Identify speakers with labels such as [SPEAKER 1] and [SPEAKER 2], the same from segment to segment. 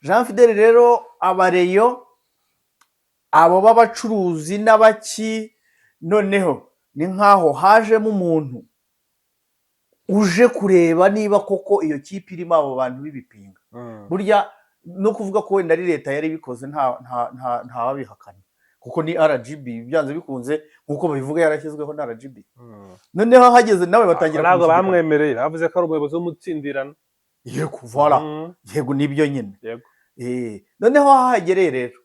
[SPEAKER 1] Jean Fidele rero, abareyo abo b'abacuruzi n'abaki, noneho ni nk'aho hajemo umuntu uje kureba niba koko iyo kipe irimo abo bantu b'ibipinga. Burya no kuvuga ko wenda ari leta yari ibikoze, ntawabihakana, kuko ni RGB byanze bikunze, nk'uko babivuga, yarashyizweho na RGB. Noneho hageze nawe batangira
[SPEAKER 2] Ntabwo
[SPEAKER 1] kumushyigikira.
[SPEAKER 2] bamwemereye, bavuze ko ari umuyobozi w'umutsindirano.
[SPEAKER 1] Yego, voilà. Yego, nibyo nyine. Noneho ahagereye rero,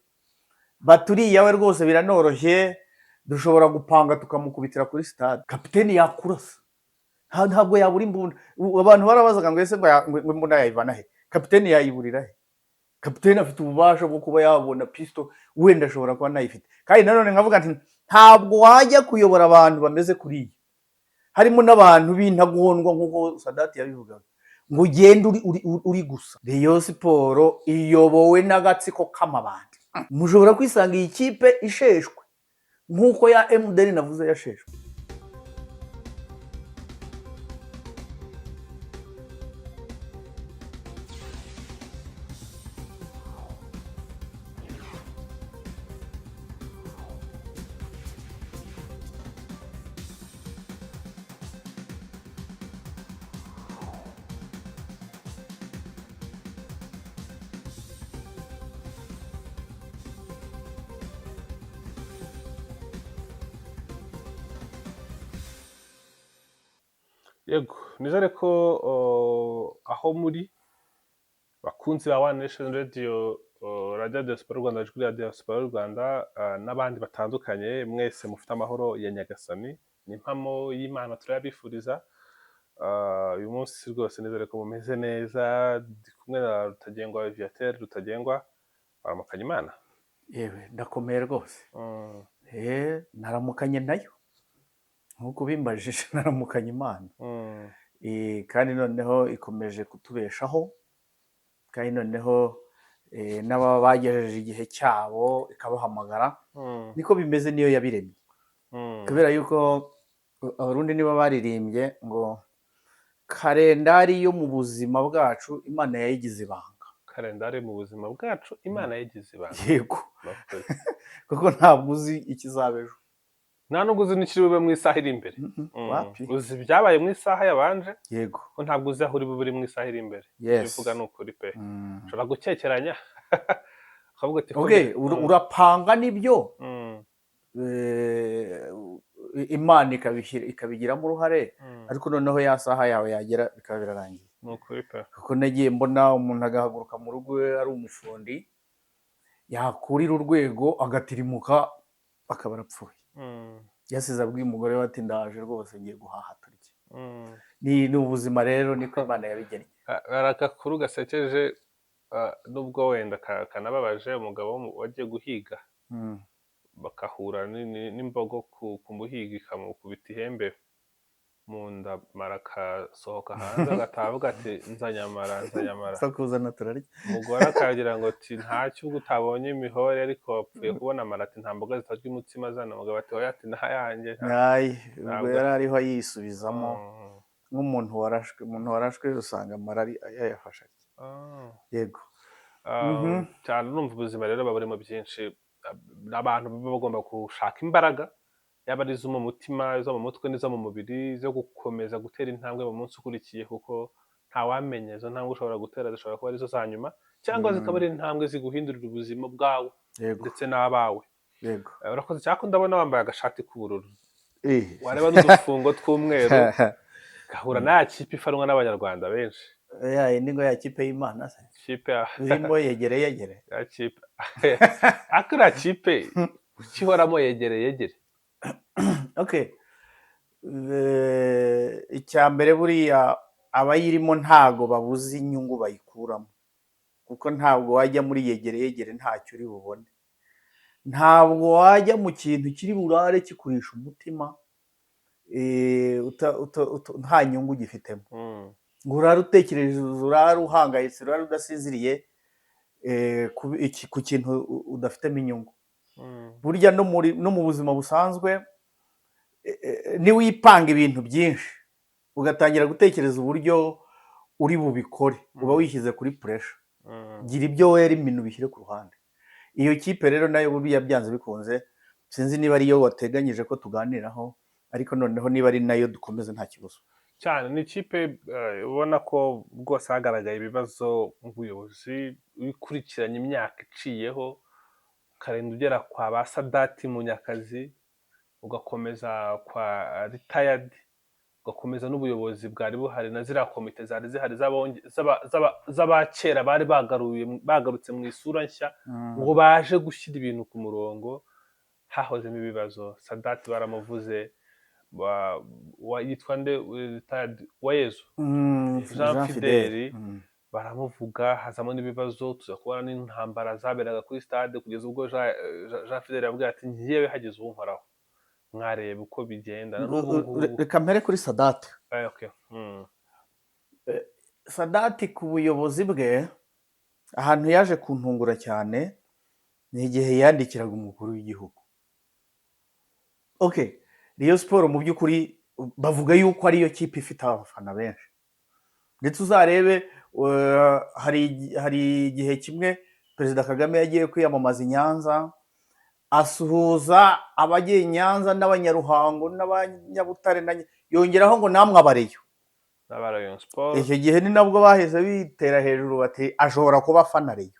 [SPEAKER 1] baturiya we rwose biranoroshye, dushobora gupanga tukamukubitira kuri stade. Kapiteni yakurasa. Ntabwo yabura imbunda. Abantu barabazaga ngo ese ngo imbunda yayivana he? Kapiteni yayiburira he? Kapiteni afite ububasha bwo kuba yabona pisto, wenda ashobora kuba anayifite. Kandi nanone nkavuga nti ntabwo wajya kuyobora abantu bameze kuriya, harimo n'abantu b'intagondwa nk'uko Sadati yabivugaga, ngo ugende uri gusa. Rayon Sport iyobowe n'agatsiko k'amabandi. Mushobora kwisanga iyi kipe isheshwe nk'uko ya MDR navuze yasheshwe.
[SPEAKER 2] Yego, nizere ko aho muri bakunzi ba One Nation Radio, Radio Diaspora Rwanda, Ijwi rya Diaspora y'u Rwanda, n'abandi batandukanye, mwese mufite amahoro ya Nyagasani, ni impamo y'Imana, turayabifuriza. Uyu munsi rwose nizere ko mumeze neza. Ndi kumwe na Rutagengwa Viateur. Rutagengwa, waramukanye Imana?
[SPEAKER 1] Yewe, ndakomeye rwose. Naramukanye nayo nk'uko ubimbajije, naramukanye Imana. Kandi noneho ikomeje kutubeshaho, kandi noneho n'ababa bagejeje igihe cyabo ikabahamagara. Niko bimeze, niyo yabiremye. Kubera yuko Abarundi niba baririmbye ngo kalendari yo mu buzima bwacu Imana yayigize ibanga.
[SPEAKER 2] Kalendari mu buzima bwacu Imana yayigize ibanga.
[SPEAKER 1] Yego.
[SPEAKER 2] Murakoze.
[SPEAKER 1] Kuko ntabwo uzi ikizaba ejo.
[SPEAKER 2] Nta nubwo uzi n'ikiri bube mu isaha iri imbere.
[SPEAKER 1] Wapi.
[SPEAKER 2] Uzi ibyabaye mu isaha yabanje, ko ntabwo uzi aho uri bube uri mu isaha iri imbere. Bivuga ni ukuri pe. Ushobora gukekeranya ukavuga uti
[SPEAKER 1] Okay, urapanga nibyo, Imana ikabigiramo uruhare, ariko noneho ya saha yawe yagera bikaba birarangiye.
[SPEAKER 2] Ni ukuri pe.
[SPEAKER 1] Kuko nagiye mbona umuntu agahaguruka mu rugo iwe ari umufundi, yakurira urwego agatirimuka, akaba arapfuye. Yasize abwiye umugore we ati: "Ndaje rwose, ngiye guhaha turye." Ni ubuzima rero, niko Imana yabigennye.
[SPEAKER 2] Hari agakuru gasekeje, nubwo wenda kanababaje, umugabo wagiye guhiga, bakahura n'imbogo ku muhigo, ikamukubita ihembe mu nda, mara akasohoka hanze, agataha avuga ati: "Nzanye amara, nzanye amara."
[SPEAKER 1] Sa kuzana turarya.
[SPEAKER 2] Umugore akagira ngo ati: "Ntacyo, ubwo utabonye imihore ariko wapfuye kubona amara." Ati: "Nta mboga zitarya umutsima, zana." Umugabo ati: "Oya," ati: "Ntayanjye."
[SPEAKER 1] Nayi ubwo
[SPEAKER 2] Ntabwo.
[SPEAKER 1] yari ariho yisubizamo nk'umuntu warashwe. Umuntu warashwe usanga amara yayafashe atya. Yego.
[SPEAKER 2] Cyane, urumva ubuzima rero buba burimo byinshi. Abantu baba bagomba gushaka imbaraga, yaba ari izo mu mutima, izo mu mutwe n'izo mu mubiri, zo gukomeza gutera intambwe mu munsi ukurikiye, kuko ntawamenya izo ntambwe ushobora gutera zishobora kuba arizo za nyuma, cyangwa zikaba ari intambwe ziguhindurira ubuzima bwawe ndetse n'abawe. Urakoze cyane ko ndabona wambaye agashati k'ubururu, wareba n'udufungo tw'umweru, gahura na ya kipe ifanwa n'Abanyarwanda benshi.
[SPEAKER 1] Ya yindi ngo ya kipe y'Imana se?
[SPEAKER 2] Kipe ya
[SPEAKER 1] Urimo yegere yegere.
[SPEAKER 2] Ya kipe, ariko iriya kipe ukihoramo yegere yegere.
[SPEAKER 1] Okay. Icya mbere, buriya abayirimo ntago babuze inyungu bayikuramo, kuko ntabwo wajya muri yegere yegere ntacyo uri bubone. Ntabwo wajya mu kintu kiri burare kikurisha umutima nta nyungu gifitemo, ngo urare utekereje, urare uhangayitse, urare udasinziriye ku kintu udafitemo inyungu. Burya no mu buzima busanzwe, niwipanga ibintu byinshi, ugatangira gutekereza uburyo uri bubikore, uba wishyize kuri pressure. Gira ibyo wera ibintu bishyire ku ruhande. Iyo kipe rero nayo buriya byanze bikunze, sinzi niba ariyo wateganyije ko tuganiraho, ariko noneho niba ari nayo dukomeze, nta kibazo.
[SPEAKER 2] Cyane, ni ikipe ubona ko rwose hagaragaye ibibazo mu buyobozi. Ukurikiranye imyaka iciyeho, ukarinda ugera kwa ba Sadati Munyakazi, ugakomeza kwa retired, ugakomeza n'ubuyobozi bwari buhari na ziriya komite zari zihari z'abakera bari bagaruye, bagarutse mu isura nshya ngo baje gushyira ibintu ku murongo, hahozemo ibibazo. Sadati baramuvuze, yitwa nde, retired Wayezu Jean Fideli. Baramuvuga, hazamo n'ibibazo, tuza kubona n'intambara zaberaga kuri stade, kugeza ubwo Jean Fideli yabwiye ati: "Ngewe hagize uwunkoraho mwareba uko bigenda." Na n'ubu ngubu.
[SPEAKER 1] Reka mpere kuri Sadati.
[SPEAKER 2] Okay.
[SPEAKER 1] Sadati ku buyobozi bwe, ahantu yaje kuntungura cyane ni igihe yandikiraga umukuru w'igihugu. Okay, Rayon Sport mu by'ukuri bavuga yuko ariyo kipe ifite abafana benshi, ndetse uzarebe hari igihe kimwe Perezida Kagame yagiye kwiyamamaza i Nyanza, asuhuza abagiye i Nyanza n'Abanyaruhango n'Abanyabutare, yongeraho ngo namwe abareyo.
[SPEAKER 2] N'aba Rayon Sport.
[SPEAKER 1] Icyo gihe ni nabwo bahise bitera hejuru bati: "Ashobora kuba afana Rayon."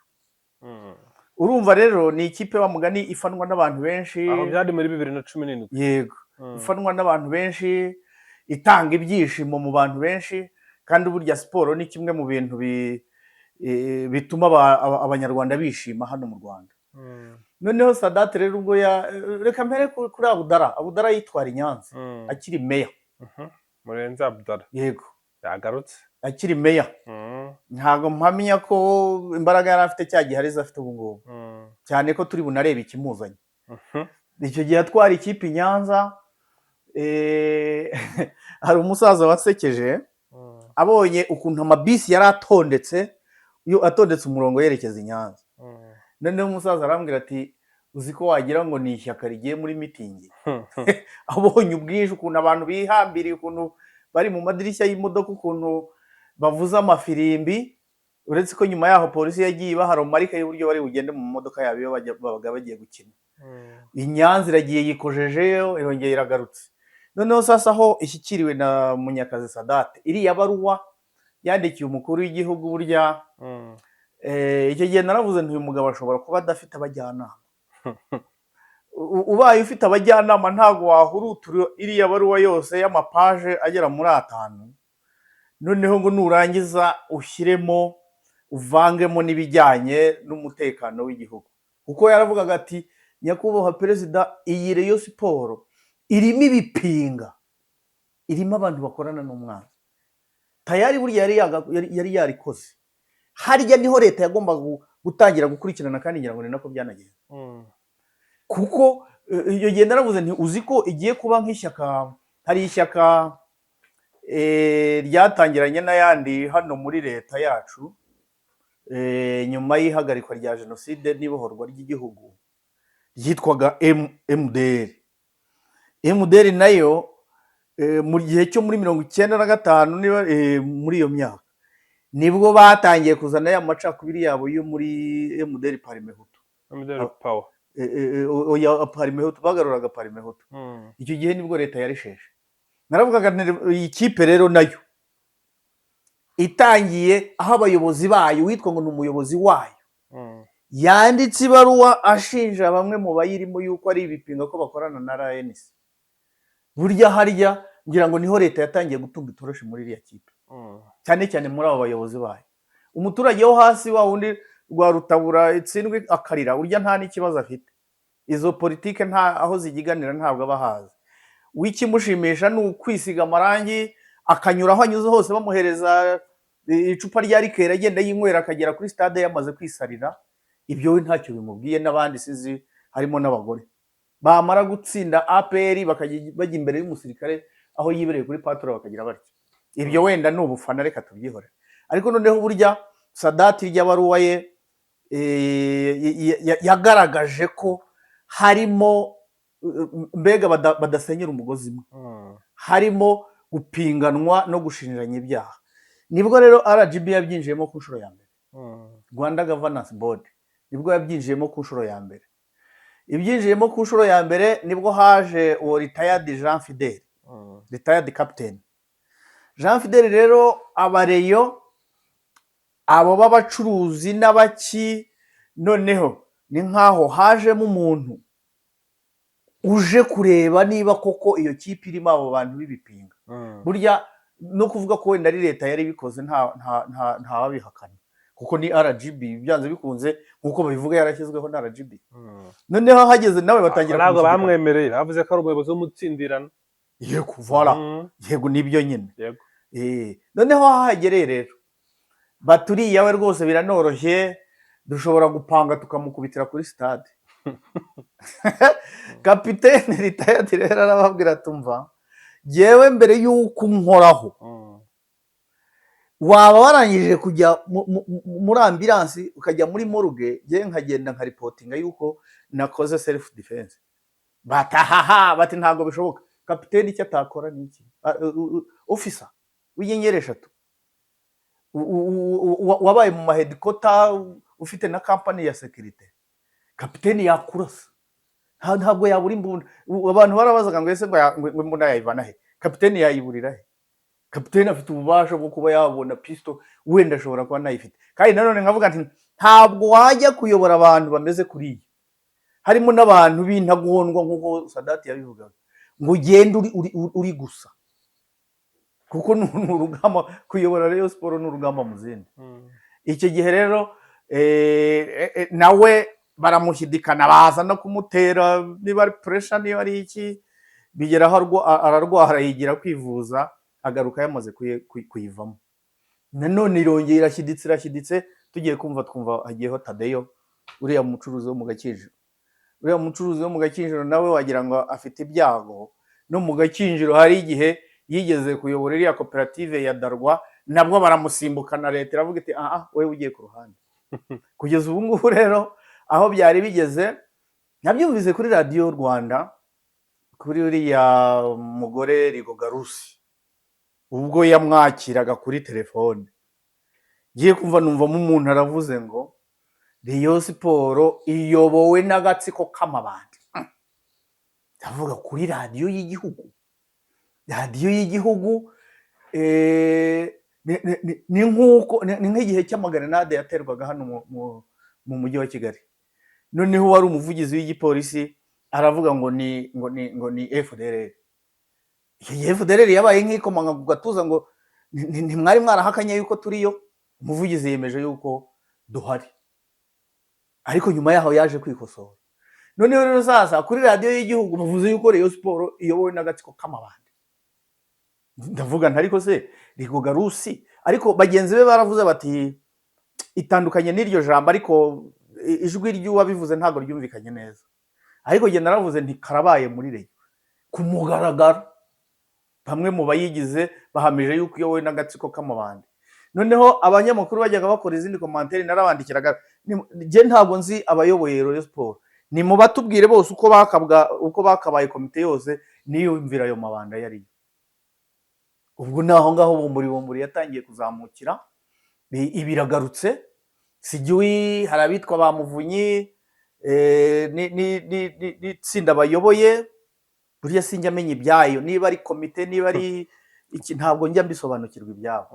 [SPEAKER 1] Urumva rero ni ikipe wa mugani ifanwa n'abantu benshi.
[SPEAKER 2] Aho byari muri 2017.
[SPEAKER 1] Yego. Ifanwa n'abantu benshi, itanga ibyishimo mu bantu benshi, kandi burya siporo ni kimwe mu bintu bituma Abanyarwanda bishima hano mu Rwanda. Noneho Sadate rero ubwo ya reka mpere kuri Abudara. Abudara yitwara i Nyanza akiri meya.
[SPEAKER 2] Murenzi Abdallah.
[SPEAKER 1] Yego.
[SPEAKER 2] Yagarutse.
[SPEAKER 1] Akiri meya. Ntabwo mpamya ko imbaraga yari afite cya gihe arizo afite ubu ngubu, cyane ko turi bunarebe ikimuzanye. Icyo gihe atwara ikipe i Nyanza, hari umusaza wasekeje abonye ukuntu amabisi yari atondetse, iyo atondetse umurongo yerekeza i Nyanza. Noneho umusaza arambwira ati: "Uzi ko wagira ngo ni ishyaka rigiye muri mitingi?" Abonye ubwinshi, ukuntu abantu bihambiriye, ukuntu bari mu madirishya y'imodoka, ukuntu bavuza amafirimbi, uretse ko nyuma yaho polisi yagiye ibaha romarike y'uburyo bari bugende mu modoka yabo iyo babaga bagiye gukina. I Nyanza iragiye yikojejeyo, irongera iragarutse. Noneho sasa aho ishyikiriwe na Munyakazi Sadate, iriya baruwa yandikiye umukuru w'igihugu, burya icyo gihe naravuze nti: "Uyu mugabo ashobora kuba adafite abajyanama." Ubaye ufite abajyanama ntabwo wahurutura iriya baruwa yose y'amapaje agera muri 5, noneho ngo nurangiza ushyiremo, uvangemo n'ibijyanye n'umutekano w'igihugu, kuko yaravugaga ati: "Nyakubahwa Perezida, iyi Rayon Sport irimo ibipinga, irimo abantu bakorana n'umwanzi." Tayari burya yari yarikoze. Harya niho leta yagombaga gutangira gukurikirana, kandi ngira ngo ni nako byanagenze, kuko iyo gihe naravuze nti: "Uzi ko igiye kuba nk'ishyaka?" Hari ishyaka ryatangiranye n'ayandi hano muri leta yacu, nyuma y'ihagarikwa rya jenoside n'ibohorwa ry'igihugu, ryitwaga MDR. MDR nayo mu gihe cyo muri 95, niba muri iyo myaka, nibwo batangiye kuzana ya macakubiri yabo yo muri MDR Parimehutu.
[SPEAKER 2] MDR Power.
[SPEAKER 1] Oya, Parimehutu, bagaruraga Parimehutu. Icyo gihe nibwo leta yarisheshe. Naravugaga nti iyi kipe rero nayo itangiye aho abayobozi bayo, witwa ngo ni umuyobozi wayo, yanditse ibaruwa ashinja bamwe mu bayirimo yuko ari ibipinga, ko bakorana na RNC, burya harya ngira ngo niho leta yatangiye gutunga itoroshi muri iriya kipe, cyane cyane muri abo bayobozi bayo. Umuturage wo hasi, wa wundi rwa rutabura itsindwe akarira, urya nta n'ikibazo afite. Izo politike nta aho zigiganira, ntabwo aba ahazi. W'ikimushimisha ni ukwisiga amarangi, akanyura aho anyuze hose bamuhereza icupa rya liqueur, agenda yinywera, akagera kuri stade yamaze kwisarira. Ibyo we ntacyo bimubwiye. N'abandi sizi, harimo n'abagore, bamara gutsinda APR bakajya bajya imbere y'umusirikare aho yibereye kuri patrouille, bakagira batya. Ibyo wenda ni ubufana, reka tubyihorere. Ariko noneho burya Sadati ry'abaruwa ye yagaragaje ko harimo mbega badasenyera umugozi umwe, harimo gupinganwa no gushinjanya ibyaha. Nibwo rero RGB yabyinjiyemo ku nshuro ya mbere. Rwanda Governance Board, nibwo yabyinjiyemo ku nshuro ya mbere. Ibyinjiyemo ku nshuro ya mbere, nibwo haje uwo retired Jean Fidel, retired captain Jean Fidel. Rero abareyo abo b'abacuruzi n'abaki, noneho ni nk'aho hajemo umuntu uje kureba niba koko iyo kipe irimo abo bantu b'ibipinga. Burya no kuvuga ko wenda ari leta yari ibikoze, ntawabihakana, kuko ni RGB byanze bikunze, nk'uko babivuga, yarashyizweho na RGB. Noneho hageze nawe batangira
[SPEAKER 2] Ntabwo
[SPEAKER 1] kumushyigikira.
[SPEAKER 2] bamwemereye, bavuze ko ari umuyobozi w'umutsindirano.
[SPEAKER 1] Yego, voilà. Yego, nibyo nyine. Noneho ahagereye rero, baturiya we rwose biranoroshye, dushobora gupanga tukamukubitira kuri stade. Kapitene retired rero arababwira, tumva jyewe mbere y'uko unkoraho, waba warangije kujya muri ambulance, ukajya muri morgue, njyewe nkagenda nkareportinga yuko nakoze self defense. Batahaha, bati ntabwo bishoboka. Kapitene icyo atakora ni iki? Officer w'inyenyeri 3, wabaye mu maheadquarter, ufite na company ya sécurité, kapitene yakurasa. Ntabwo yabura imbunda. Abantu barabazaga ngo ese ngo imbunda yayivana he? Kapitene yayiburira he? Kapitene afite ububasha bwo kuba yabona pistol, wenda ashobora kuba anayifite. Kandi nanone nkavuga nti ntabwo wajya kuyobora abantu bameze kuriya, harimo n'abantu b'intagondwa nk'uko Sadati yabivugaga, ngo ugende uri gusa, kuko ni urugamba. Kuyobora Rayon Sport ni urugamba mu zindi. Icyo gihe rero nawe baramushyidikana, baza no kumutera, niba ari pressure, niba ari iki, bigeraho ararwara, yigira kwivuza, agaruka yamaze kuyivamo. Nanone irongera irashyiditse, irashyiditse, tugiye kumva twumva hagiyeho Tadeyo, uriya mucuruzi wo mu Gakinjiro. Uriya mucuruzi wo mu Gakinjiro nawe wagira ngo afite ibyago. No mu Gakinjiro hari igihe yigeze kuyobora iriya koperative ya Darwa, nabwo baramusimbukana, leta iravuga iti aha wowe ugiye ku ruhande. Kugeza ubu ngubu rero aho byari bigeze, nabyumvise kuri Radiyo Rwanda, kuri uriya mugore Rigoga Rusi, ubwo yamwakiraga kuri telefone, ngiye kumva numvamo umuntu aravuze ngo Rayon Sport iyobowe n'agatsiko k'amabandi. Ndavuga kuri radiyo y'igihugu, radiyo y'igihugu, ni nk'uko ni nk'igihe cy'amagrenade yaterwaga hano mu mujyi wa Kigali, noneho wari umuvugizi w'igipolisi aravuga ngo ni FDLR. Icyo gihe FDLR yabaye nk'ikomanga ku gatuza ngo ntimwari mwarahakanye yuko turiyo? Umuvugizi yemeje yuko duhari, ariko nyuma yaho yaje kwikosora. Noneho rero sasa kuri radiyo y'igihugu bavuze yuko Rayon Sport iyobowe n'agatsiko k'amabandi. Ndavuga nti ariko se Rigoga Rusi, ariko bagenzi be baravuze bati itandukanye n'iryo jambo, ariko ijwi ry'uwabivuze ntabwo ryumvikanye neza. Ariko njye naravuze nti karabaye muri Rayon ku mugaragaro, bamwe mu bayigize bahamije yuko iyobowe n'agatsiko k'amabandi. Noneho abanyamakuru bajyaga bakora izindi commentaires, narabandikiraga: njye ntabwo nzi abayoboye Rayon Sport, ni mu batubwire bose uko bakabwa, uko bakabaye komite yose, niyumvira ayo mabanda yariyo. Ubwo ni aho ngaho bumburi bumburi yatangiye kuzamukira, ibiragarutse sigiwi. Hari abitwa ba Muvunyi n'itsinda bayoboye. Buriya sinjya amenya ibyayo, niba ari komite, niba ari iki, ntabwo njya mbisobanukirwa ibyabo.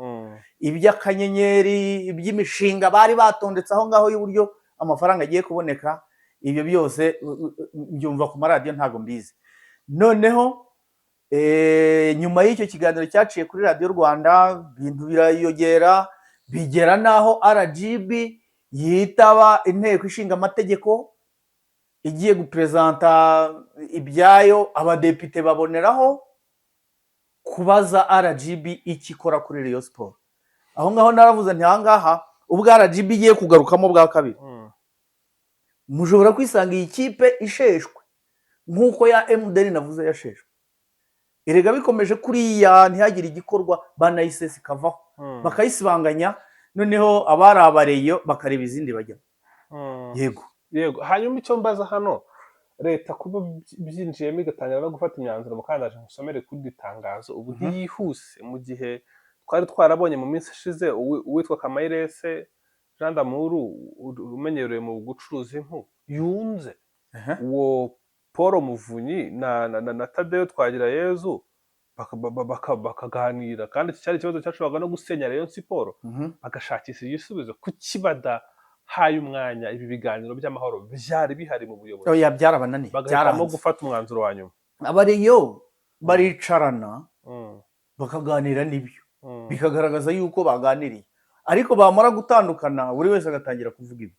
[SPEAKER 1] Iby'akanyenyeri, iby'imishinga bari batondetse aho ngaho y'uburyo amafaranga agiye kuboneka, ibyo byose mbyumva ku maradiyo, ntabwo mbizi. Noneho nyuma y'icyo kiganiro cyaciye kuri Radiyo Rwanda, ibintu birayogera, bigera n'aho RGB yitaba Inteko Ishinga Amategeko igiye gupresenta ibyayo, abadepite baboneraho kubaza RGB icyo ikora kuri Rayon Sport. Aho ngaho naravuze nti aha ngaha ubwo RGB igiye kugarukamo bwa kabiri, mushobora kwisanga iyi kipe isheshwe nk'uko ya MDR navuze yasheshwe. Erega bikomeje kuriya ntihagire igikorwa, banayisesa ikavaho, bakayisibanganya, noneho abari abareyo bakareba izindi bajyamo. Yego.
[SPEAKER 2] Yego. Hanyuma icyo mbaza hano, leta kuba byinjiyemo igatangira no gufata imyanzuro, mukandaje nkusomere kuri iri tangazo, ubu ntiyihuse mu gihe twari twarabonye mu minsi ishize uwitwa Kamayirese Jean d'Amour umenyerewe mu gucuruza impu yunze uwo Paul Muvunyi na Tadeyo Twagirayezu, bakaganira. Kandi iki cyari ikibazo cyashoboraga no gusenya Rayon Sport, bagashakisha igisubizo. Kuki badahaye umwanya ibi biganiro by'amahoro byari bihari mu buyobozi,
[SPEAKER 1] Oya, byarabananiye.
[SPEAKER 2] bagahitamo
[SPEAKER 1] Byaranze.
[SPEAKER 2] gufata umwanzuro wa nyuma?
[SPEAKER 1] Abareyo baricarana bakaganira, n'ibyo bikagaragaza yuko baganiriye, ariko bamara gutandukana buri wese agatangira kuvuga ibi.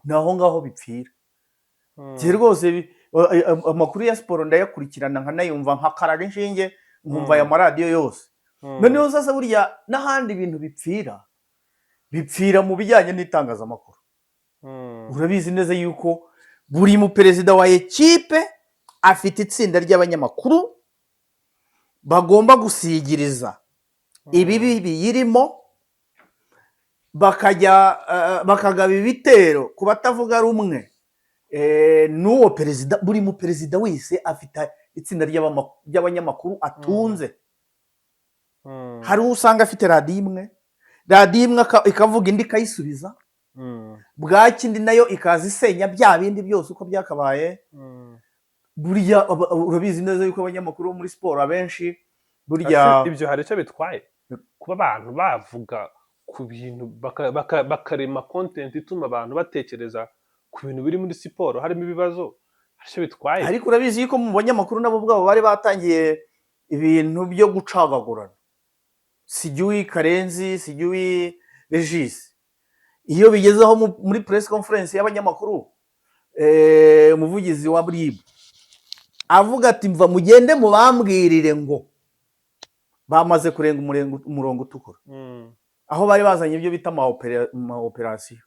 [SPEAKER 1] Ni aho ngaho bipfira. Njye rwose amakuru ya siporo ndayakurikirana, nkanayumva, nkakaraga inshinge, nkumva aya maradiyo yose. Noneho sasa burya n'ahandi ibintu bipfira, bipfira mu bijyanye n'itangazamakuru. Urabizi neza yuko buri muperezida wa ekipe afite itsinda ry'abanyamakuru bagomba gusigiriza ibibi biyirimo, bakajya bakagaba ibitero ku batavuga rumwe n'uwo perezida. Buri muperezida wese afite itsinda ry'abanyamakuru atunze. Hari uwo usanga afite radiyo imwe, radiyo imwe ikavuga, indi ikayisubiza, bwaki indi nayo ikaza isenya bya bindi byose uko byakabaye. Burya urabizi neza yuko abanyamakuru bo muri siporo abenshi burya
[SPEAKER 2] Ese ibyo hari icyo bitwaye kuba abantu bavuga ku bintu, bakarema content ituma abantu batekereza ku bintu biri muri siporo harimo ibibazo? Hari icyo bitwaye?
[SPEAKER 1] Ariko urabizi yuko mu banyamakuru nabo ubwabo bari batangiye ibintu byo gucagagurana, sijui Karenzi, sijui Regis. Iyo bigezeho muri press conference y'abanyamakuru, umuvugizi wa RIB avuga ati: "Mva mugende mubambwirire ngo bamaze kurenga umurongo utukura." Aho bari bazanye ibyo bita ama operasiyo.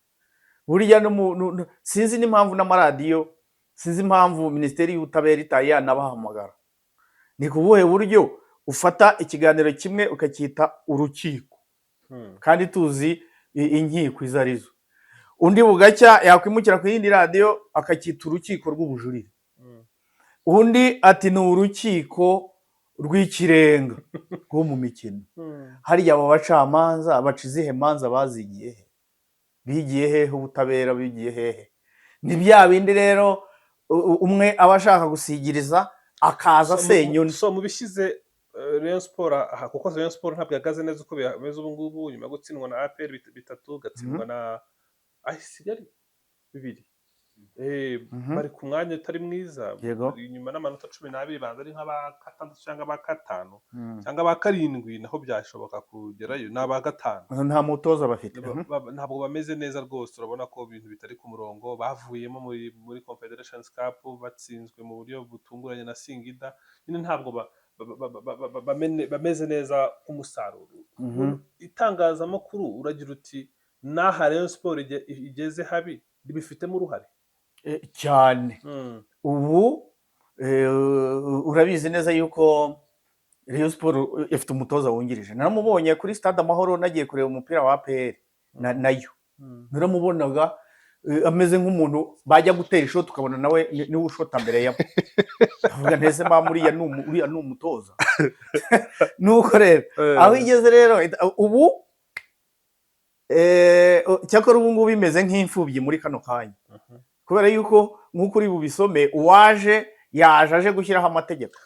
[SPEAKER 1] Burya no sinzi n'impamvu n'amaradiyo, sinzi impamvu Minisiteri y'Ubutabera itari yanabahamagara. Ni ku buhe buryo ufata ikiganiro kimwe ukacyita urukiko, kandi tuzi inkiko izo arizo? Undi bugacya yakwimukira ku yindi radiyo akacyita urukiko rw'ubujurire, undi ati ni urukiko rw'ikirenga rwo mu mikino. Harya abo bacamanza baca izihe manza? Bazigiye he? Bigiye hehe? Ubutabera bigiye hehe? Ni bya bindi rero, umwe aba ashaka gusigiriza, akaza asenya undi.
[SPEAKER 2] So mu bishyize Rayon Sport aha, kuko Rayon Sport ntabwo ihagaze neza uko bimeze ubu ngubu nyuma yo gutsindwa na APR bitatu, gatsindwa na AS Kigali 2. Bari ku mwanya utari mwiza, bari inyuma n'amanota 12, banza ari nk'aba gatandatu cyangwa aba gatanu cyangwa aba karindwi, naho byashoboka kugerayo ni aba gatanu.
[SPEAKER 1] Nta mutoza bafite.
[SPEAKER 2] Ntabwo bameze neza rwose. Urabona ko ibintu bitari ku murongo. Bavuyemo muri Confederations Cup batsinzwe mu buryo butunguranye na Singida. Nyine ntabwo bameze neza k'umusaruro. Itangazamakuru, uragira uti n'aha Rayon Sport igeze habi ribifitemo uruhare?
[SPEAKER 1] Cyane. Ubu urabizi neza yuko Rayon Sport ifite umutoza wungirije. Naramubonye kuri Stade Amahoro nagiye kureba umupira wa APR nayo. Naramubonaga ameze nk'umuntu bajya gutera ishoti ukabona nawe niwe ushota mbere yabo. Avuga ntese mama, uriya ni umutoza. Nuko rero aho igeze rero ubu, cyakora ubu ngubu bimeze nk'imfubyi muri kano kanya, kubera yuko nk'uko uri bubisome, uwaje yaje aje gushyiraho amategeko.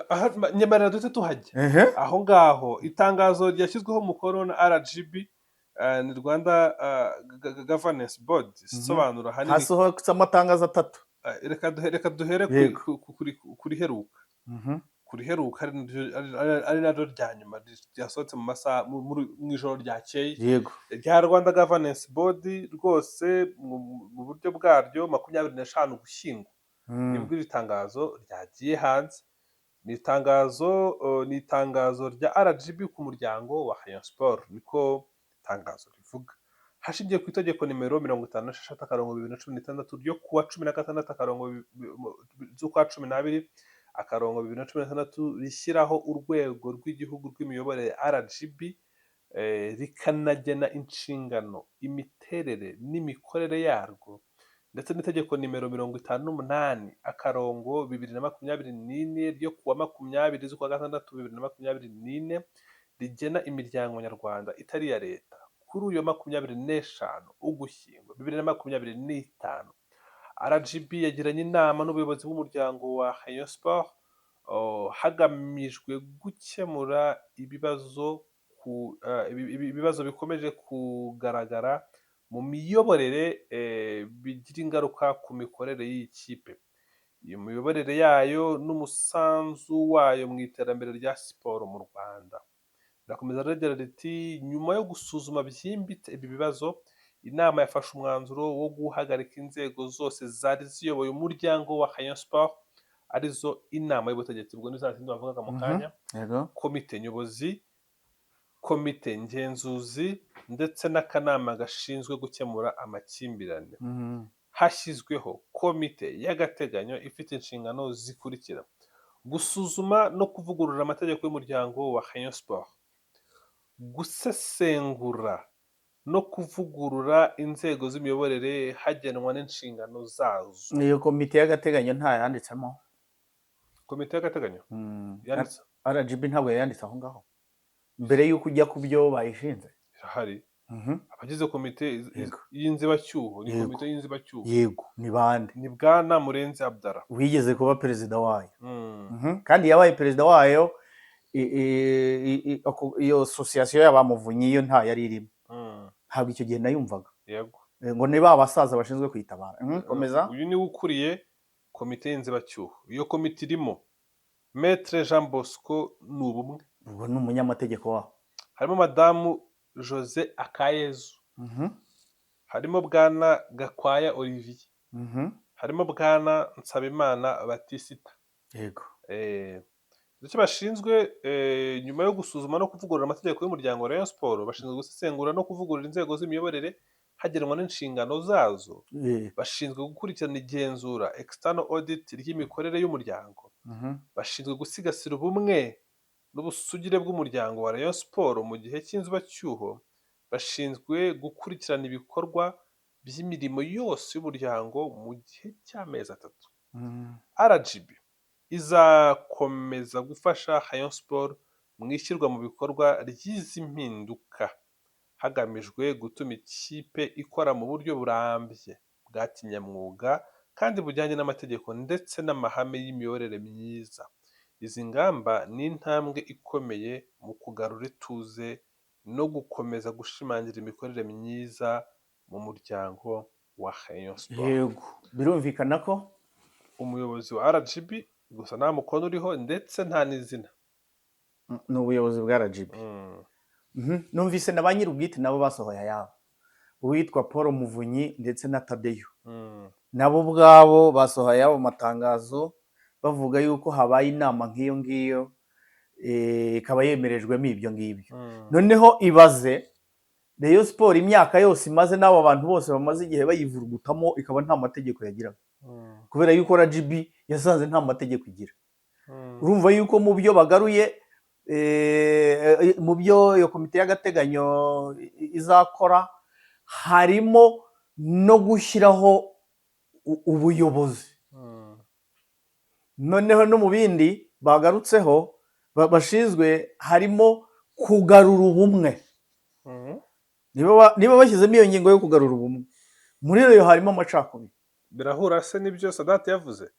[SPEAKER 2] Aha, nyemerera duhite tuhajya aho ngaho. Itangazo ryashyizweho umukono na RGB, ni Rwanda Governance Board, isobanura ahanini
[SPEAKER 1] Hasohotse amatangazo atatu.
[SPEAKER 2] Reka duhere
[SPEAKER 1] Yego.
[SPEAKER 2] kuriheruka, ari naryo rya nyuma ryasohotse mu masaha mu ijoro ryakeye, rya Rwanda Governance Board rwose mu buryo bwaryo 25 Ugushyingo nibwo iri tangazo ryagiye hanze. Ni itangazo rya RGB ku muryango wa Rayon Sport. Niko itangazo rivuga: hashingiwe ku itegeko nimero 56/2016 ryo kuwa 16 akarongo z'ukwa 12 akarongo 2016, rishyiraho Urwego rw'Igihugu rw'Imiyoborere RGB, rikanagena inshingano, imiterere n'imikorere yarwo, ndetse n'itegeko nimero 58/2024 ryo kuwa 20 z'ukwa gatandatu 2024 rigena imiryango nyarwanda itari iya leta. Kuri uyu wa 25 Ugushyingo 2025, RGB yagiranye inama n'ubuyobozi bw'umuryango wa Rayon Sport, hagamijwe gukemura ibibazo bikomeje kugaragara mu miyoborere bigira ingaruka ku mikorere y'iyi kipe, iyo miyoborere yayo n'umusanzu wayo mu iterambere rya siporo mu Rwanda. Rirakomeza rigira riti: "Nyuma yo gusuzuma byimbitse ibi bibazo, inama yafashe umwanzuro wo guhagarika inzego zose zari ziyoboye umuryango wa Rayon Sport, arizo inama y'ubutegetsi," ubwo ni za zindi bavugaga mu kanya, "komite nyobozi, komite ngenzuzi ndetse n'akanama gashinzwe gukemura amakimbirane. Hashyizweho komite y'agateganyo ifite inshingano zikurikira: gusuzuma no kuvugurura amategeko y'umuryango wa Rayon Sport, gusesengura no kuvugurura inzego z'imiyoborere hagenwa n'inshingano zazo."
[SPEAKER 1] Iyo komite y'agateganyo ntayanditsemo.
[SPEAKER 2] Komite y'agateganyo yanditse.
[SPEAKER 1] RGB ntabwo yayanditse aho ngaho mbere y'uko ujya ku byo bayishinze.
[SPEAKER 2] Irahari. Abagize komite y'inzibacyuho ni komite y'inzibacyuho.
[SPEAKER 1] Yego, ni bande?
[SPEAKER 2] Ni Bwana Murenzi Abdallah.
[SPEAKER 1] Wigeze kuba perezida wayo. Kandi yabaye perezida wayo iyo association y'abamuvunyi yo nta yari irimo. Ntabwo icyo gihe nayumvaga. Ngo ni ba basaza bashinzwe kuyitabara. Komeza.
[SPEAKER 2] Uyu niwe ukuriye komite y'inzibacyuho. Iyo komite irimo Maître Jean Bosco Nubumwe.
[SPEAKER 1] Ubwo ni umunyamategeko wabo.
[SPEAKER 2] Harimo Madamu Jose Akayezu. Harimo Bwana Gakwaya Olivier. Harimo Bwana Nsabimana Batisita. Icyo bashinzwe nyuma yo gusuzuma no kuvugurura amategeko y'umuryango wa Rayon Sport, bashinzwe gusesengura no kuvugurura inzego z'imiyoborere hagenwa n'inshingano zazo. Bashinzwe gukurikirana igenzura, external audit, ry'imikorere y'umuryango. Bashinzwe gusigasira ubumwe n'ubusugire bw'umuryango wa Rayon Sport mu gihe cy'inzibacyuho. Bashinzwe gukurikirana ibikorwa by'imirimo yose y'umuryango mu gihe cy'amezi 3. RGB izakomeza gufasha Rayon Sport mu ishyirwa mu bikorwa ry'izi mpinduka, hagamijwe gutuma ikipe ikora mu buryo burambye, bwa kinyamwuga kandi bujyanye n'amategeko ndetse n'amahame y'imiyoborere myiza. Izi ngamba ni intambwe ikomeye mu kugarura ituze no gukomeza gushimangira imikorere myiza mu muryango wa Rayon Sport.
[SPEAKER 1] Yego, birumvikana ko
[SPEAKER 2] umuyobozi wa RGB gusa nta mukono uriho ndetse nta n'izina.
[SPEAKER 1] Ni ubuyobozi bwa RGB. Numvise na ba nyir'ubwite nabo basohoye ayabo, uwitwa Paul Muvunyi ndetse na Tadeyo. Nabo ubwabo basohoye ayabo matangazo, bavuga yuko habaye inama nk'iyo ngiyo, ikaba yemerejwemo ibyo ngibyo. Noneho ibaze Rayon Sport imyaka yose imaze n'abo bantu bose bamaze igihe bayivurugutamo, ikaba nta mategeko yagiraga, kubera yuko RGB yasanze nta mategeko igira. Urumva yuko mu byo bagaruye, mu byo iyo komite y'agateganyo izakora, harimo no gushyiraho ubuyobozi. Noneho no mu bindi bagarutseho bashinzwe harimo kugarura ubumwe. Niba bashyizemo iyo ngingo yo kugarura ubumwe, muri iyo harimo amacakubiri.
[SPEAKER 2] Birahura se n'ibyo Sadate yavuze?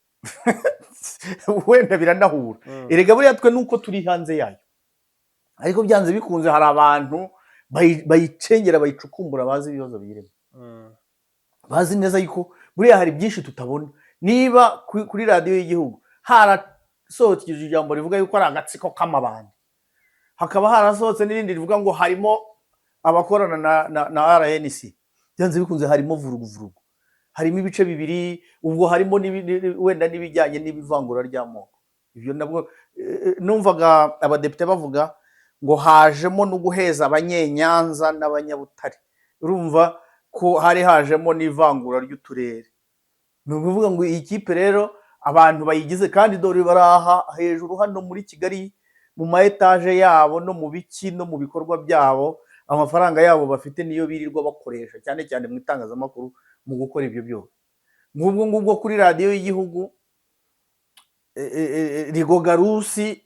[SPEAKER 1] Wenda biranahura. Erega buriya twe nuko turi hanze yayo, ariko byanze bikunze hari abantu bayicengera, bayicukumbura, bazi ibibazo biyirimo, bazi neza yuko buriya hari byinshi tutabona. Niba kuri radiyo y'igihugu harasohotse ijambo rivuga yuko ari agatsiko k'amabandi, hakaba harasohotse n'irindi rivuga ngo harimo abakorana na RNC, byanze bikunze harimo vuruguvurugu, harimo ibice bibiri. Ubwo harimo wenda n'ibijyanye n'ibivangura ry'amoko. Ibyo nabwo numvaga abadepite bavuga ngo hajemo no guheza Abanyenyanza n'Abanyabutare. Urumva ko hari hajemo n'ivangura ry'uturere. Ni ukuvuga ngo iyi kipe rero, abantu bayigize, kandi dore baraha hejuru hano muri Kigali mu ma etaje yabo no mu biki no mu bikorwa byabo, amafaranga yabo bafite niyo birirwa bakoresha cyane cyane mu itangazamakuru, mu gukora ibyo byose. Nk'ubwo ngubwo kuri radiyo y'igihugu, Rigoga Rusi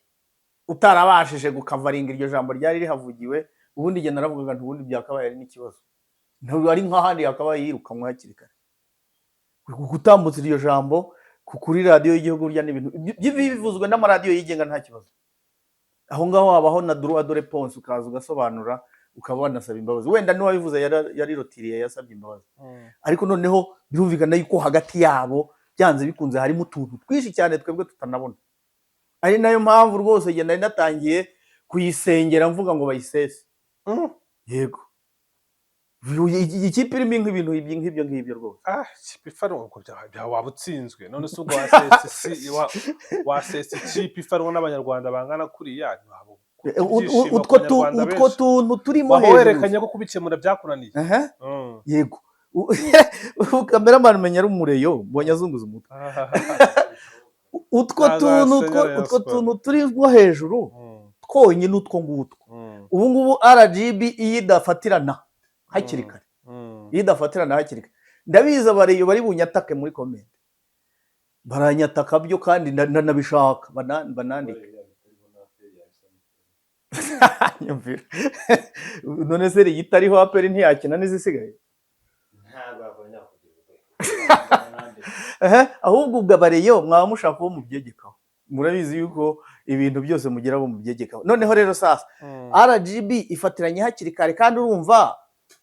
[SPEAKER 1] utarabashije gukavaringa iryo jambo ryari rihavugiwe. Ubundi igihe naravugaga nti ubundi byakabaye ari n'ikibazo, ntabwo ari nk'ahandi yakabaye yirukanwa hakiri kare. Gutambutsa iryo jambo kuri radiyo y'igihugu burya ni ibintu bivuzwe n'amaradiyo yigenga, nta kibazo. Aho ngaho habaho na droit de réponse, ukaza ugasobanura, ukaba wanasaba imbabazi. Wenda n'uwabivuze yarirotiriye, yasabye imbabazi. Ariko noneho birumvikana yuko hagati yabo byanze bikunze harimo utuntu twinshi cyane twebwe tutanabona, ari nayo mpamvu rwose njye nari natangiye kuyisengera mvuga ngo bayisese. Yego, ikipe irimo nk'ibintu nk'ibyo ngibyo rwose.
[SPEAKER 2] Ah, ikipe ifanwa ubwo waba utsinzwe. None se ubwo wasesa wasesa ikipe ifanwa n'Abanyarwanda bangana kuriya, ntiwaba ibyishimo ku Banyarwanda
[SPEAKER 1] Utwo
[SPEAKER 2] benshi.
[SPEAKER 1] tuntu turimo
[SPEAKER 2] Waba
[SPEAKER 1] hejuru
[SPEAKER 2] werekanye ko kubikemura byakunaniye.
[SPEAKER 1] Aha, yego. Cameraman umenya ari umureyo, mbonye azunguza umutwe. Utwo
[SPEAKER 2] Ntabwo
[SPEAKER 1] tuntu
[SPEAKER 2] wasenya Rayon
[SPEAKER 1] utwo
[SPEAKER 2] Sport.
[SPEAKER 1] tuntu turimo hejuru twonyine, utwo ngutwo. Ubu ngubu RGB iyo idafatirana hakiri kare, iyo idafatirana hakiri kare, ndabizi abareyo bari bunyatake muri comment, baranyataka byo, kandi ndanabishaka banandike. Nyumvira, none se iyi itariho APR ntiyakina n'izisigaye?
[SPEAKER 3] Ntabwo wakongera kugira ubwo.
[SPEAKER 1] Ehe, ahubwo ubwo abareyo mwaba mushaka uwo mubyegekaho, murabizi yuko ibintu byose mugira abo mubyegekaho. Noneho rero sasa RGB ifatiranye hakiri kare, kandi urumva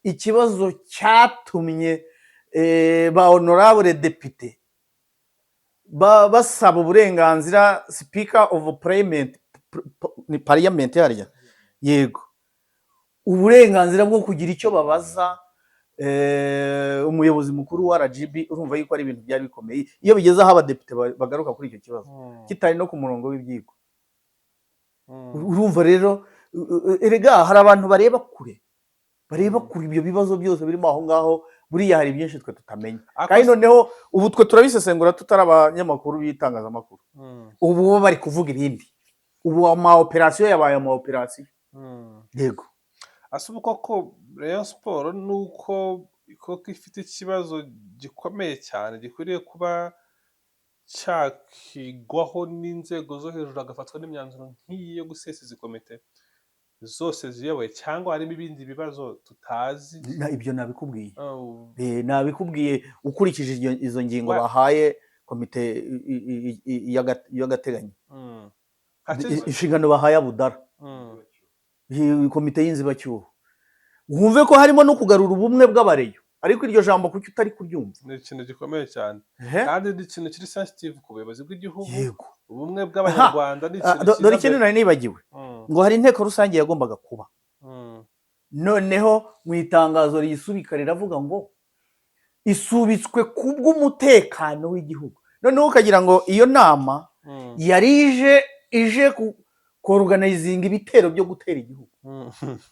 [SPEAKER 1] ikibazo cyatumye ba honorable depite basaba uburenganzira speaker of parliament, ni parliament harya, yego, uburenganzira bwo kugira icyo babaza umuyobozi mukuru wa RGB. Urumva yuko ari ibintu byari bikomeye iyo bigeze aho abadepite bagaruka kuri icyo kibazo kitari no ku murongo w'ibyigwa. Urumva rero, erega hari abantu bareba kure, bareba kure ibyo bibazo byose birimo aho ngaho. Buriya hari byinshi twe tutamenya, kandi noneho ubu twe turabisesengura tutari abanyamakuru b'itangazamakuru. Ubu bo bari kuvuga ibindi, ubu ama operasiyo yabaye ama operasiyo. Yego.
[SPEAKER 2] Ase ubu koko Rayon Sport nuko koko ifite ikibazo gikomeye cyane gikwiriye kuba cyakigwaho n'inzego zo hejuru, hagafatwa n'imyanzuro nk'iyi yo gusesa izi komite zose ziyoboye, cyangwa harimo ibindi bibazo tutazi?
[SPEAKER 1] Ibyo nabikubwiye.
[SPEAKER 2] Oh,
[SPEAKER 1] Nabikubwiye ukurikije izo ngingo bahaye komite y'agateganyo. Inshingano bahaye Abudara, komite y'inzibacyuho, wumve ko harimo no kugarura ubumwe bw'abareyo. Ariko iryo jambo kuki utari kuryumva?
[SPEAKER 2] Ni ikintu gikomeye cyane kandi ni ikintu kiri sensitive ku buyobozi bw'igihugu. Ubumwe bw'Abanyarwanda ni
[SPEAKER 1] Ah,
[SPEAKER 2] ikintu
[SPEAKER 1] dore
[SPEAKER 2] cyiza
[SPEAKER 1] ikindi
[SPEAKER 2] mbere.
[SPEAKER 1] nari nibagiwe, ngo hari inteko rusange yagombaga kuba, noneho mu itangazo riyisubika riravuga ngo isubitswe kubw'umutekano w'igihugu. Noneho ukagira ngo iyo nama yari ije koruganizinga ibitero byo gutera igihugu.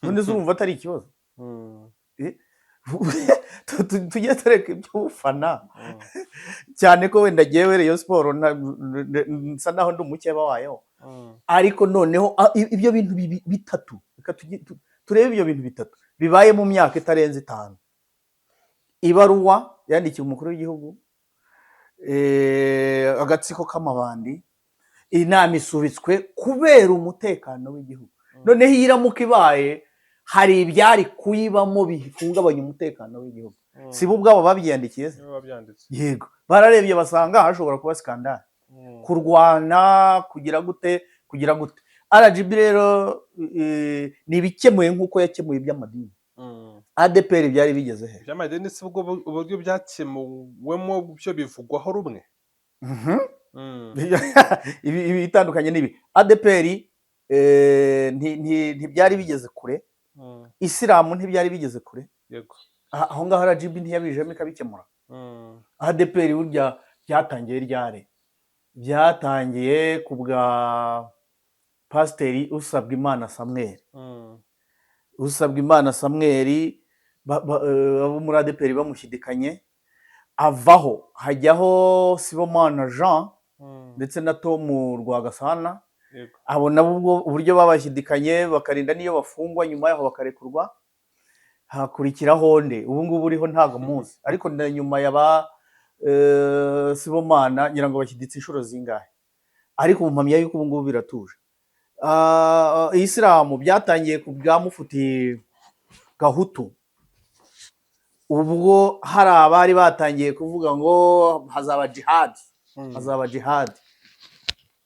[SPEAKER 1] None se urumva atari ikibazo? Tujye tureka iby'ubufana, cyane ko wenda jyewe Rayon Sport nsa naho ndi umukeba wayo. Ariko noneho ibyo bintu bitatu, reka turebe ibyo bintu bitatu bibaye mu myaka itarenze 5: ibaruwa yandikiwe umukuru w'igihugu, agatsiko k'amabandi, inama isubitswe kubera umutekano w'igihugu. Noneho iyo iramuka ibaye, hari ibyari kuyibamo bihungabanya umutekano w'igihugu. Si bo ubwabo babyiyandikiye se?
[SPEAKER 2] Nibo babyanditse.
[SPEAKER 1] Yego, bararebye basanga hashobora kuba scandale, kurwana, kugira gute, kugira gute. RGB rero ni ibikemuye nk'uko yakemuye iby'amadini. ADPR byari bigeze he?
[SPEAKER 2] Iby'amadini si ubwo uburyo byakemuwemo byo bivugwaho rumwe.
[SPEAKER 1] Ibi bitandukanye n'ibi ADPR ntibyari bigeze kure. Isilamu ntibyari bigeze kure. Aho ngaho RGB ntiyabijemo ikabikemura? ADPR burya byatangiye ryari? Byatangiye ku bwa Pasiteri Usabwimana Samuel. Usabwimana Samuel, abo muri ADPR bamushyidikanye, avaho hajyaho Sibomana Jean ndetse na Tom Rwagasana. Abo nabo ubwo uburyo babashyidikanye, bakarinda n'iyo bafungwa, nyuma yaho bakarekurwa. Hakurikiraho nde? Ubu ngubu uriho ntabwo muzi, ariko na nyuma ya ba Sibomana ngira ngo bashyiditse inshuro zingahe, ariko ubu mpamya yuko ubu ngubu biratuje. Isilamu byatangiye ku bwa Mufuti Gahutu, ubwo hari abari batangiye kuvuga ngo hazaba jihadi, hazaba jihadi.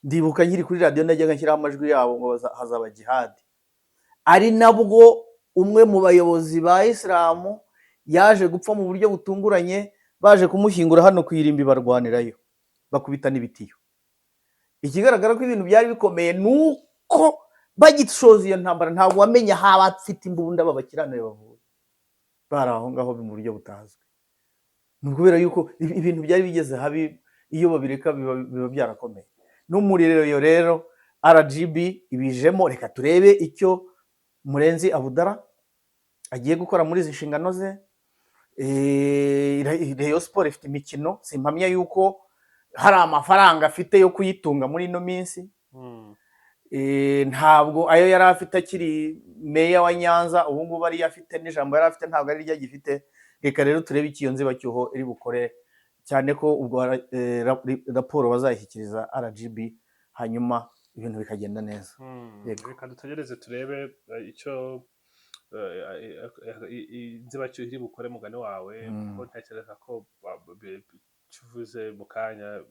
[SPEAKER 1] Ndibuka nkiri kuri radiyo najyaga nshyiraho amajwi yabo ngo hazaba jihadi. Ari nabwo umwe mu bayobozi ba Isilamu yaje gupfa mu buryo butunguranye, baje kumushyingura hano ku irimbi barwanirayo, bakubita n'ibitiyo. Ikigaragara ko ibintu byari bikomeye ni uko bagishoza iyo ntambara, ntabwo wamenya aho abafite imbunda babakiranire bavuye, bari aho ngaho mu buryo butazwi. Ni ukubera yuko ibintu byari bigeze habi, iyo babireka biba byarakomeye. No muri iyo rero RGB ibijemo. Reka turebe icyo Murenzi Abudara agiye gukora muri izi nshingano ze. Rayon Sport ifite imikino, simpamya yuko hari amafaranga afite yo kuyitunga muri ino minsi. Ntabwo ayo yari afite akiri meya wa Nyanza ubu ngubu ariyo afite, n'ijambo yari afite ntabwo ari ryo agifite. Reka rero turebe icyo iyo nzibacyuho iri bukore, cyane ko ubwo raporo bazayishyikiriza RGB, hanyuma ibintu bikagenda neza. Yego.
[SPEAKER 2] Reka dutegereze turebe icyo inzibacyuho iri bukore, mugani wawe, kuko ntekereza ko icyo uvuze mu kanya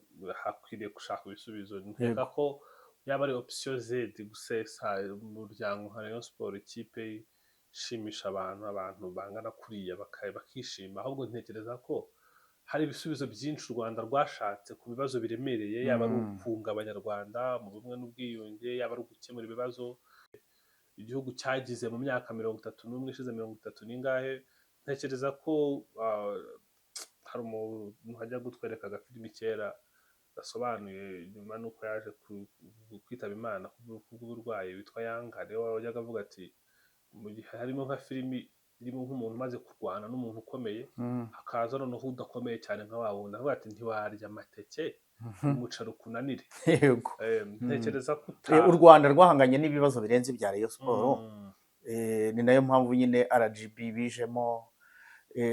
[SPEAKER 2] hakwiriye gushaka ibisubizo. Nkeka ko yaba ari option Z gusesa umuryango nka Rayon Sport, ikipe ishimisha abantu, abantu bangana kuriya bakishima. Ahubwo ntekereza ko hari ibisubizo byinshi u Rwanda rwashatse ku bibazo biremereye, yaba ari ukunga Abanyarwanda mu bumwe n'ubwiyunge, yaba ari ugukemura ibibazo igihugu cyagize mu myaka 31 ishize, 30 n'ingahe. Ntekereza ko hari umuntu wajya gutwereka agafilimi kera gasobanuye nyuma n'uko yaje kwitaba Imana kubw'uburwayi, witwa Yanga, niwe wajyaga avuga ati mu gihe harimo nka filimi irimo nk'umuntu umaze kurwana n'umuntu ukomeye, hakaza noneho udakomeye cyane nka wa wundi, avuga ati: "Ntiwarya amateke, umuceri ukunanire." Ntekereza ko
[SPEAKER 1] U Rwanda rwahanganye n'ibibazo birenze ibya Rayon Sport. Ni nayo mpamvu nyine RGB bijemo.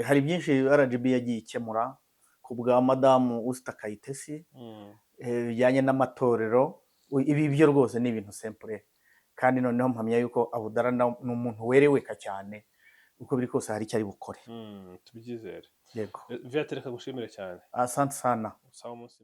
[SPEAKER 1] Hari byinshi RGB yagiye ikemura ku bwa Madamu Usta Kayitesi, bijyanye n'amatorero. Ibi byo rwose ni ibintu simple, kandi noneho mpamya yuko Abudara ni umuntu wereweka cyane, uko biri kose hari icyo ari bukore.
[SPEAKER 2] Tubyizere.
[SPEAKER 1] Yego.
[SPEAKER 2] Viateur, reka ngushimire cyane.
[SPEAKER 1] Asante sana.
[SPEAKER 2] Sawa, umunsi.